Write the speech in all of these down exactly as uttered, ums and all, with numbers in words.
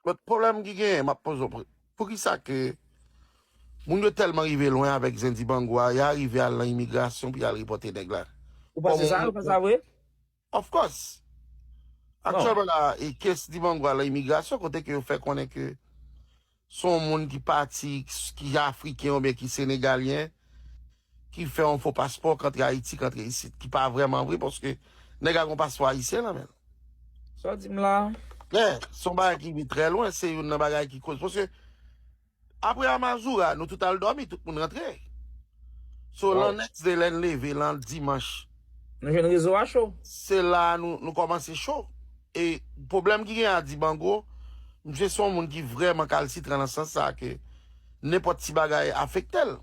But pwoblèm ki genyen, m ap poze w, poukisa ke moun yo tèlman rive lwen avèk zen Dibango a, y a rive al nan imigrasyon pou y al repòte nèg la? Ou panse sa? Ou panse sa vre? Of course. Aktyèlman la, e kes Dibango a nan imigrasyon, kote ke yo fè konnen ke se yon moun ki pati, ki afriken oubyen ki senegalyen, ki fè yon fo paspò, k antre Ayiti, k antre isit, ki pa vrèman vre, paske nèg la gen yon paspò ayisyen nan men l. Sa w di m la? Yeah, se yon bagay ki vin trè lwen, se youn nan bagay ki koz. Paske apre Amazura, nou tout al dòmi, tout moun rantre. So, lan next day, lè n leve, lan dimanch, Nou jwenn rezo a cho. se la nou, nou kòmanse cho. E pwoblèm ki gen a Dibango, misye se yon moun ki vrèman kalsitran nan sans sa ke nenpòt ti bagay afekte l.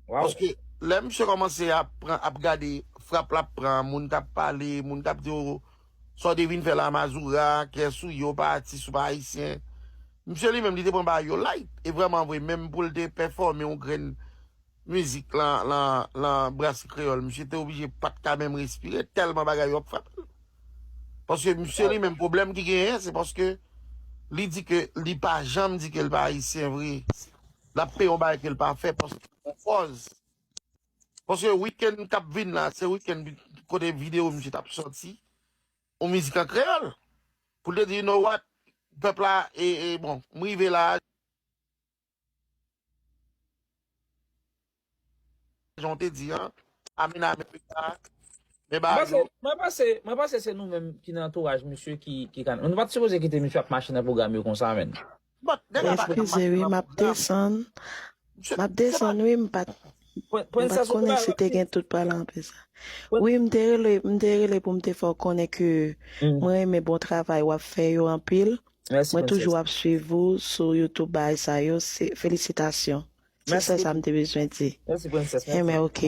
Waw. Paske lè misye kòmanse ap pran, ap gade frap l ap pran, moun k ap pale, moun k ap di w, sa w te vin fè la Mazura, kiyès ou ye, w pa atis, ou pa ayisyen. Misye li menm, li te pran bagay yo light. E vrèman vre, menm pou l te pèfòme yon grenn mizik lan, lan, lan brasi kreyòl, misye te oblije pa t ka menm respire, tèlman bagay yo ap frape l. Paske misye li menm, pwoblèm ki genyen, se paske li di ke li pa janm di ke l pa ayisyen vre. L ap peye yon bagay ke l pa fè, paske yon fòz. Paske wikenn k ap vin la, se wikenn kote videyo misye t ap sòti, yon mizik an kreyòl. Pou l te di, you know what, pèp la, e, e, bon, m rive la, jan w te di an, I'm in America, men ba Mwen panse, mwen panse, mwen panse se nou menm ki nan antouraj misye ki, ki ka. Nou pa t sipoze kite misye ap mache nan pwogram yo konsa, menn. But, nèg la pa ka Eskize wi, m ap desann. M ap desann wi, m pa t, m pa t konnen si te gen tout pale anpil sa. Wi, m te rele, m te rele pou m te fè w konnen ke mwen renmen bon travay w ap fè yo anpil. Mwen toujou ap swiv ou sou YouTube, bagay sa yo, se felisitasyon. Se sèl sa m te bezwen di. Mèsi, Princess. Mèsi. Enben, ok.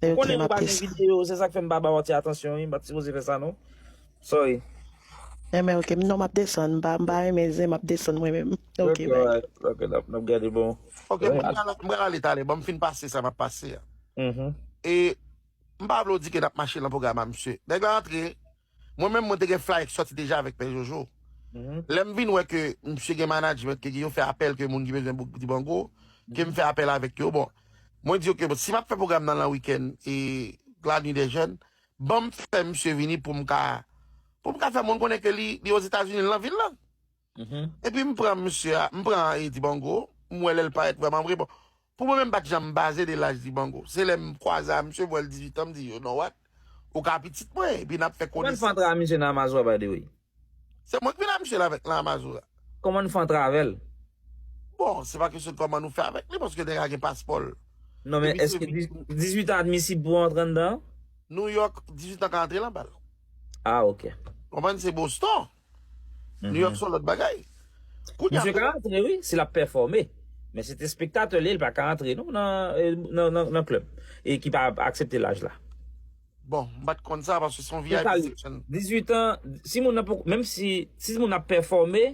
Ok, m ap desann. Videyo, se sa k fè m pa ba w ti atansyon, wi. M pa t sipoze fè sa, non. Sorry. Enben, ok. Non, m ap desann. M pa, m pa renmen zen, m ap desann mwen menm. Ok, bye. Ok, n ap, n ap gade bon. Ok, m pral, m pral ale talè. Ban m fin pase sa m ap pase a. E m pa vle w di ke n ap mache lan pwogram a misye. Nèg la antre, mwen menm, mwen te gen flyer ki sòti deja avèk Pè Jojo. Lè m vin wè ke misye gen management, ke yo fè apèl, ke moun ki bezwen bouk Dibango, ke m fè apèl avèk yo. Bon, mwen di, ok, bon, si m ap fè pwogram nan lan wikenn e la nuit des jeunes, ban m fè misye vini pou m ka, pou m ka fè moun konnen ke li, li Ozetazini, li nan vil lan. Epi m pran misye a, m pran Dibango, m wè lè l parèt vrèman vre. Bon, pou mwen menm, m pa t janm baze de laj Dibango. Se lè m kwaze a misye, m wè l dizuit an, m di, you know what? Ou ka pitit mwen, epi n ap fè konesans. Kòman n fè antre a misye nan Amazura, by the way? Se mwen ki vin a misye la avèk lan Amazura. Kòman n fè antre avè l? Bon, se pa kesyon de kòman nou fè avèk li, paske nèg la gen paspò l. Non, men èske dizuit an admisib pou antre anndan? New York, dizuit an ka antre lan bal. Ah, ok. Konprann, se Boston. New York se yon lòt bagay. Misye ka antre, wi, si l ap pèfòme. Men se te espektatè li, li pa ka antre, non, nan, nan, nan, nan klèb. E ki pa aksepte laj la. Bon, m pa t konn sa, paske se yon V I P section. Dizuit an, si moun nan poko, menm si, si moun ap pèfòme,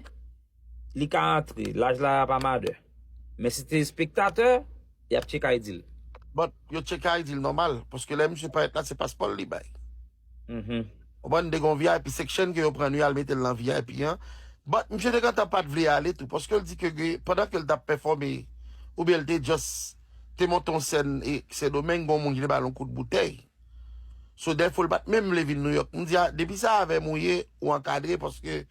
li ka antre. Laj la pa madè. Men si te espektatè, y ap check I D l. But yo check I D l nòmal, paske lè misye parèt la, se paspò l li bay. Ou konprann, de gon V I P section ke yo pran li al mete l nan V I P an. But misye te gentan pa t vle ale tou, paske l di ke pandan ke l t ap pèfòme, oubyen l te just te monte yon sèn e Sendomeng, gon moun ki te ba l yon kout boutèy. So, therefore, l pa t menm vle vin New York. M di, a, depi se avè m ou ye, ou ankadre, paske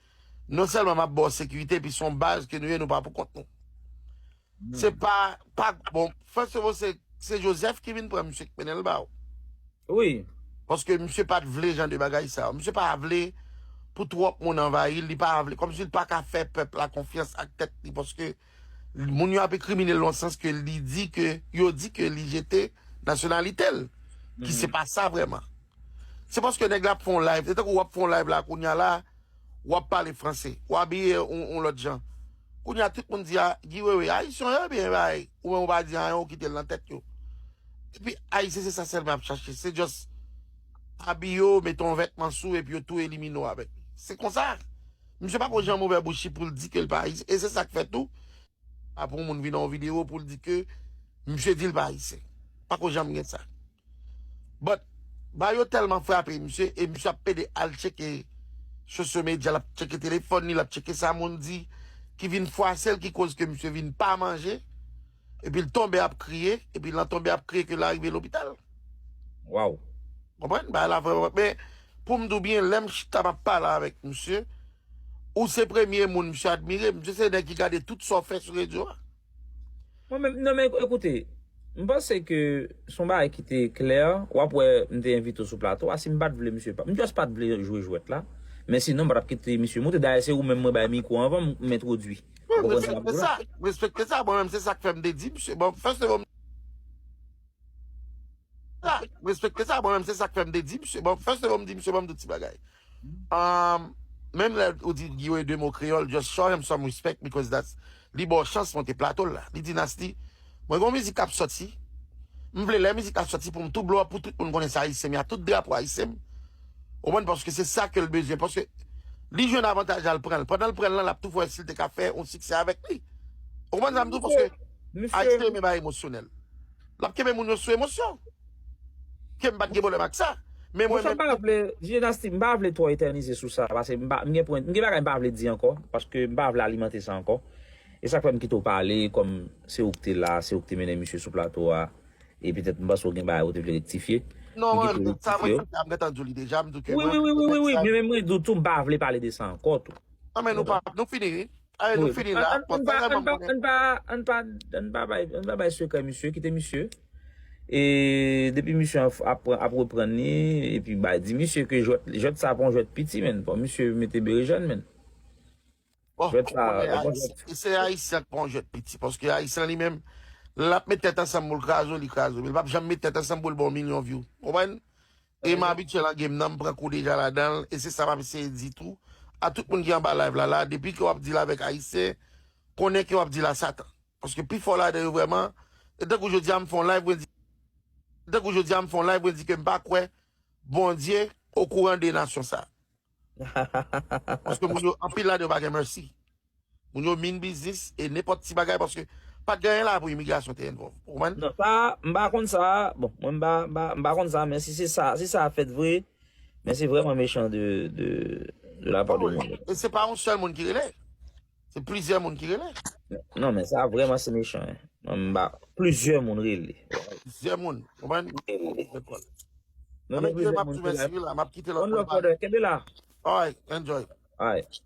non sèlman m ap ba w sekirite, epi se yon baz ke nou ye, nou pa pou kont nou. Se pa, pa, bon, first of all, se, se Joseph ki vin pran misye ki mennen l ba w. Wi. Paske misye pa t vle jan de bagay sa yo. Misye pa vle pou twòp moun anvayi l, li pa vle, kòmsi l pa ka fè pèp la konfyans ak tèt li, paske moun yo ap enkrimine l nan sans ke li di ke, yo di ke li jete nasyonalite l, ki se pa sa vrèman. Se paske nèg la ap fè yon live, se tankou w ap fè yon live la, kounye a la, w ap pale franse, w abiye yon, yon lòt jan. Kounye a, tout moun di, a, Guy Wewe, Ayisyen yo byen bay, ou menm ou pa di anyen, ou kite l nan tèt yo. Epi, Ayisyen, se sa sèlman y ap chache, se just abiye w, mete yon vètman sou, epi yo tou elimine w avèk li. Se konsa. Misye pa ko janm ouvè bouch li pou l di ke l pa Ayisyen, e se sa k fè tou, apre yon moun vin nan yon videyo pou l di ke misye di l pa Ayisyen. Pa ko janm gen sa. But, bagay yo tèlman frape misye, e misye ap pede al tcheke social media, l ap tcheke telefòn li, l ap tcheke sa moun di, ki vin fwase l, ki koz ke misye vin pa manje, epi l tonbe ap kriye, epi l tonbe ap kriye ke l arive lopital. Waw. Konprann? Bagay la vrèman. Men, pou m di w byen, lè m chita m ap pale avèk misye, ou se premye moun misye admire. Misye se nèg ki gade tout sa w fè sou redio a. Mwen menm, non, men ekoute, m panse ke se yon bagay ki te klè. W ap wè, m te envite w sou plato a. Si m pa t vle, misye pa, m just pa t vle jwe jwèt la. Men sinon, m pa t ap kite misye monte. Dayè, se ou menm mwen bay mikwo anvan m entwodui. Wi, m respekte sa. M respekte sa. Mwen menm, se sa k fè m te di misye. Bon, first of all, sa, m respekte sa. Mwen menm, se sa k fè m te di misye. Bon, first of all, m di misye, ban m di ti bagay. Um, menm lè ou di Guillaume de mo kreyòl, just show him some respect because that's, li ba w chans monte plato l la. Li di, Nasty, mwen gen yon mizik k ap sòti. M vle lè mizik la sòti pou m tou blow up, pou tout moun konnen se ayisyen m ye, tout drapo ayisyen m. Ou konprann? Paske se sa ke l bezwen. Paske li jwenn avantaj la, l pran l. Pandan l pran l lan, l ap tou fè si l te ka fè yon siksè avèk li. Ou konprann sa m di w? Paske ayisyen renmen bagay emosyonèl. L ap kenbe moun yo sou emosyon. Ke m pa t gen pwoblèm ak sa. Men mwen menm. Dinasty, m pa vle twò etènize sou sa, paske m pa, m gen pwen, m gen bagay m pa vle di ankò, paske m pa vle alimante sa ankò. E sa k fè m kite w pale, kòm se ou k te la, se ou k te mennen misye sou plato a, e petèt m panse w gen bagay ou te vle rektifye. Non, mwen, sa mwen, sa m gentan di w li deja, m di w ke mwen, wi, wi, men mwen di w tou, m pa vle pale de sa ankò tou. Non, men nou pa, nou fini, wi. Ayo, nou fini la. An pa bay, an pa bay sekrè misye, kite misye. E depi misye ap, ap, ap reprann li, epi bay, di misye ke jwèt, jwèt sa pa yon jwèt piti, menn. Fò misye mete berejèn, menn. Bon, jwèt sa, se Ayisyen k pa yon jwèt piti, paske Ayisyen li menm, l ap met tèt ansanm pou l kraze w, li kraze w. Men l p ap janm met tèt ansanm pou l ba w milyon view. Konprann? E m abitye nan game nan, m pran kou deja ladan l, e se sa m ap eseye di tou a tout moun ki anba live la, la, depi ke w ap deal avèk Ayisyen, konnen ke w ap deal a Satan. Paske pifò ladan yo vrèman, e tankou jodi a m fè yon live, mwen di, tankou jodi a m fè yon live, mwen di ke m pa kwè Bondye okouran de nasyon sa. Paske moun yo, anpil ladan yo pa gen mercy. Moun yo mean business e nenpòt ti bagay paske pa t gen anyen la pou imigrasyon te envolve. Ou konprann? Non, sa, m pa konn sa. Bon, mwen m pa, m pa, m pa konn sa, men si se sa, si sa fèt vre, men se vrèman mechan de, de, de la part de moun. E se pa yon sèl moun ki rele. Se plizyè moun ki rele. Non, men sa vrèman se mechan, hein. Mwen m pa, plizyè moun rele. Plizyè moun. Ou konprann? Rele. Dakò. Anben, m ap tou mèsi la, m ap kite lòt moun pale. Kenbe la. Alright, enjoy. Alright.